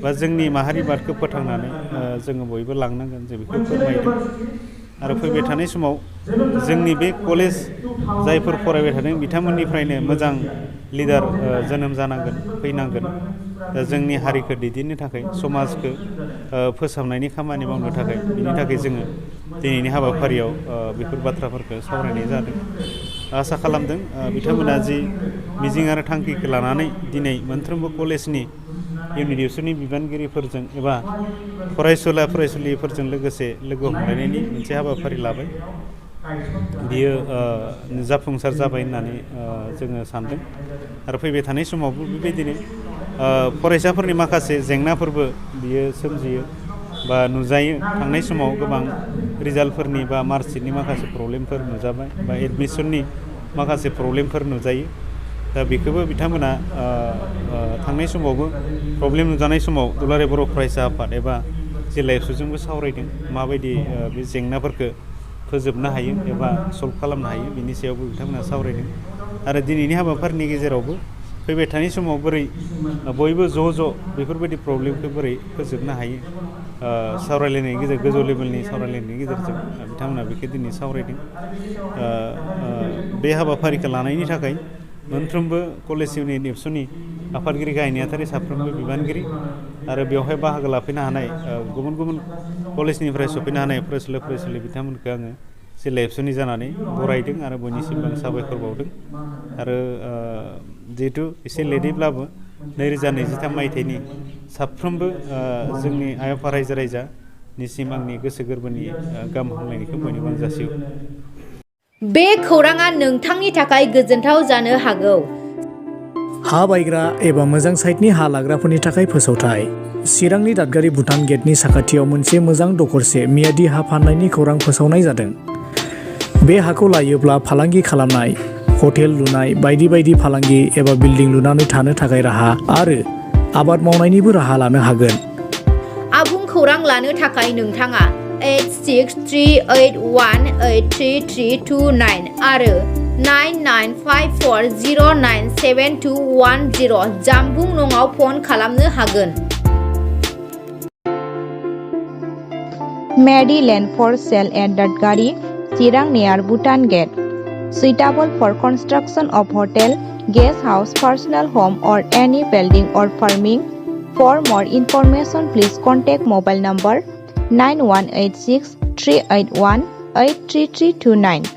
बा जोंनि माहारि बादखौ फोथांनानै जोङो बयबो लांनांगोन जों बेखौ फोरमायदों आरो फैबाय थानाय समाव जोंनि बे कलेज जायफोर फरायबाय थादों बिथांमोननिफ्रायनो मोजां लिडार जोनोम जानांगोन फैनांगोन जोंनि हारिखौ दैदेननो थाखाय समाजखौ फोसाबनायनि खामानि मावनो थाखाय बिनि थाखाय जोङो दिनैनि हाबाफारियाव बेफोर बाथ्राफोरखौ सावरायनाय जादों आसा खालामदों बिथांमोना जि मिजिं आरो थांखिखौ लानानै दिनै मोनफ्रोमबो कलेजनि इउनिट एबसुनि बिबानगिरिफोरजों एबा फरायसुला फरायसुलिफोरजों लोगोसे लोगो हमलायनायनि मोनसे हाबाफारि लाबाय बियो जाफुंसार जाबाय होननानै जोङो सानदों आरो फैबाय थानाय समावबो बेबायदिनो फरायसाफोरनि माखासे जेंनाफोरबो बियो सोमजियो बा नुजायो थांनाय समाव गोबां रिजाल्टफोरनि बा मार्कशिटनि माखासे प्रब्लेमफोर नुजाबाय बा एडमिसननि माखासे प्रब्लेमफोर नुजायो दा बेखौबो बिथांमोना थांनाय समावबो प्रब्लेम नुजानाय समाव दुलाराय बर' फरायसा आफाद एबा जिल्ला एबसुजोंबो सावरायदों माबायदि बे जेंनाफोरखौ फोजोबनो हायो एबा सल्भ खालामनो हायो बिनि सायावबो बिथांमोना सावरायदों आरो दिनैनि हाबाफारिनि गेजेरावबो फैबाय थानाय समाव बोरै बयबो ज' बेफोरबायदि प्रब्लेमखौ बोरै फोजोबनो हायो सावरायलायनायनि गेजेरजों गोजौ लेभेलनि सावरायलायनायनि गेजेरजों बिथांमोना बेखौ दिनै सावरायदों बे हाबाफारिखौ लानायनि थाखाय मोनफ्रोमबो कलेज इउनिट एबसुनि आफादगिरि गाहाय नेहाथारि साफ्रोमबो बिबानगिरि आरो बेवहाय बाहागो लाफैनो हानाय गुबुन गुबुन कलेजनिफ्राय सफैनो हानाय फरायसुला फरायसुलि बिथांमोनखौ आङो जिल्ला एबसुनि जानानै बरायदों आरो बयनिसिमबो आं साबायखर बावदों आरो जिहेतु एसे लेटैब्लाबो 2023 मायथाइनि साफ्रोमबो जोंनि आइ आफा रायजो राजानिसिम आंनि गोसो गोरबोनि गाहाम हामलायनायखौ बयनोबो आं जासिहरो बे खौराङा नोंथांनि थाखाय गोजोनथाव जानो हागौ हा बायग्रा एबा मोजां साइटनि हा लाग्राफोरनि थाखाय फोसावथाय चिरांनि दादगारि भुटान गेटनि साखाथियाव मोनसे मोजां दखरसे मियादि हा फाननायनि खौरां फोसावनाय जादों बे हाखौ लायोब्ला फालांगि खालामनाय हटेल लुनाय बायदि बायदि फालांगि एबा बिल्डिं लुनानै थानो थाखाय राहा आरो आबाद मावनायनिबो राहा लानो हागोन आबुं खौरां लानो थाखाय नोंथाङा 8638183329 आरो 9954097210 जानबुं नङाव फन खालामनो हागोन Medi land for sale at Dadgari, Chirang near Bhutan Gate. Suitable for construction of hotel, guest house, personal home or any building or farming. For more information, please contact mobile number 9186 381 83329.